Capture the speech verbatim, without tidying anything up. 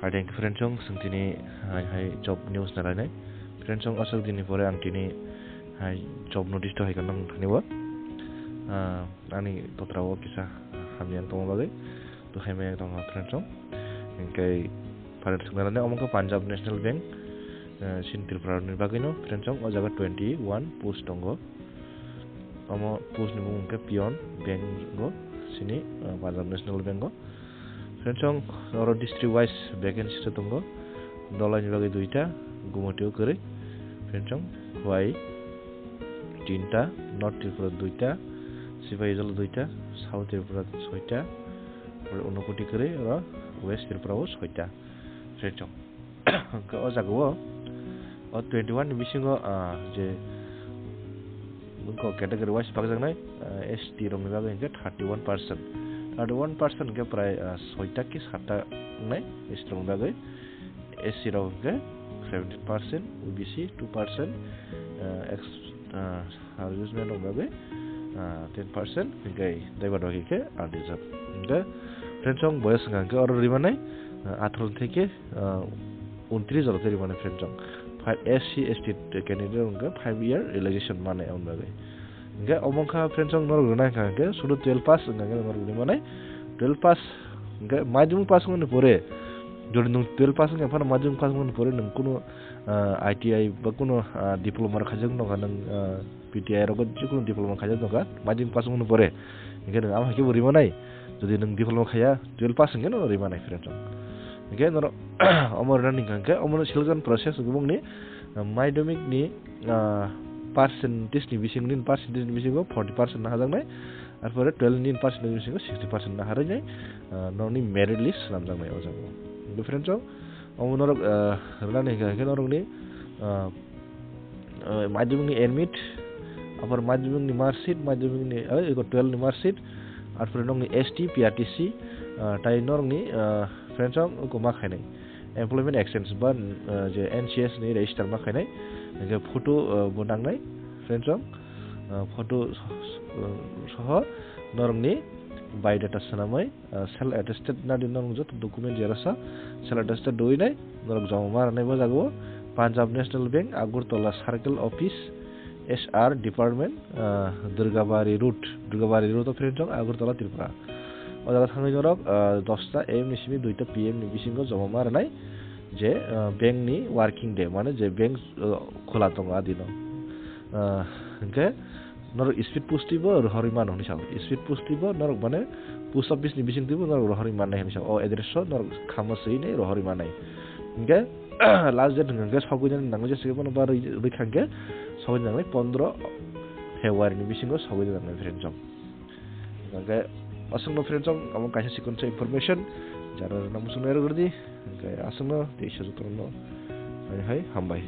Paideng friendsong, sing tini hai hai job news na lainai. Friendsong, asok dini pore ang tini hai job notice to hai kanang thani bo. Ah, ani totra o kisa hamyang tongma bagwi. To hai mayang tongma friendsong. Hingkai friendsong na lainai omo khe Punjab National Bank, ah, sin Tripura ni bagwi no friendsong, o jaga twenty one post tongo. Omo post ni bumung khe peon bank go sini, ah, Punjab National Bank go. Friendsong, oro district wise vacancy se tongo. Dolaini bagwi duita, Gumotio kwrwi. Friendsong, Khowai tinta, North Tripura duita, Sipaijala duita, South Tripura soita, Unakoti kwrwi, oro West Tripura o soita. Friendsong. Hwnkhe o jaga o, o twenty one ni bisingo, ah, je wngkha category wise bakjaknai, ah, S T rokni bagwi hwnkhe thirty one percent. Thirty one percent hwnkhe prai, ah, soita ki satta wngnai S T rokni bagwi. S C rok hwnkhe seventeen percent, O B C two percent, ah, ex-, ah, servicemen rok bagwi, ah, ten percent, hwnkhe tei baad baki khe unreserved. Hwnkhe friendsong, boyos hwnkha hwnkhe oro rimanai, ah, atharo theke, ah, untris oro tei rimanai friendsong. Five S C S T candidate hwnkhe five year relaxation manai aboni bagwi. Hwnkhe omo wngkha friendsong norok rwnai hwnkha hwnkhe sudu twelve pass hwnkha hwnkhe norok rimanai. Twelve pass hwnkhe madhyamik pass wngmani pore, jodi nwng twelve pass wngkha phano madhyamik pass wngmani pore nwng kunu, ah, I T I ba kunu, ah, diploma rok khaijak nokha nwng, ah, P T I rogo jikunu diploma khaijak nokha, madhyamik pass wngmani pore. Hwnkhe nwng amo hai khe bo rimanai. Jodi nwng diploma khaiya, twelve pass hwnkhe no rimanai friendsong. Hwnkhe norok omo rwnani hwnkha hwnkhe omo no selection process wngkha bongni, ah, madhyamik ni, ah, percentage ni bising, nini percentage ni bisingo forty percent naharjaknai, arpore twelve nini percentage ni bisingo sixty percent naharjaknai, ah, nokni merit list swnamjaknai o jaga o. Hwnkhe friendsong, omo norok, ah, rwnani hwnkha hwnkhe norokni, ah, ah, madhyamik ni admit, apor madhyamik ni marksheet, madhyamik ni, eh, eko twelve ni marksheet, arpore nokni S T, P R T C, ah, tai norokni, ah, friendsong eko ma khainai. Employment exchange ba, ah, je N C S ni register ma khainai, hwnkhe photo, ah, bo nangnai, friendsong, ah, photo soh-, soh-, soho norokni biodata swnamwi, ah, self attested nadi norok joto document jera sa self attested doi nai norok joma ma rwnai bo jaga o. Punjab National Bank, Agartala Circle Office, H R Department, ah, Durgabari Road, Durgabari Road o friendsong, Agartala, Tripura. O jaga thangwi norok, ah, dosta A M ni simi duita P M ni bisingo joma ma rwnai je, ah, bank ni working day, mane je bank, ah, khola tongo a dino. Ah, hwnkhe norok speed post twibo rohorwi mano hinwi sao. Speed post twibo norok mane post office ni bising twibo norok rohorwi mannai hinwi sao. O address o norok khama swinai rohorwi mannai. Hwnkhe last date hwnkhe sogwi nani nangnai, jesa khe bono ba rwi, rwi kha hwnkhe sogwi nangnai pondro February ni bisingo sogwi nangnai friendsong. Hwnkhe aswkno friendsong amo kaisa chikon sa information jara rwna muchungnai rw rwdi. Hwnkhe aswkno teisa jotono hai hai hambai.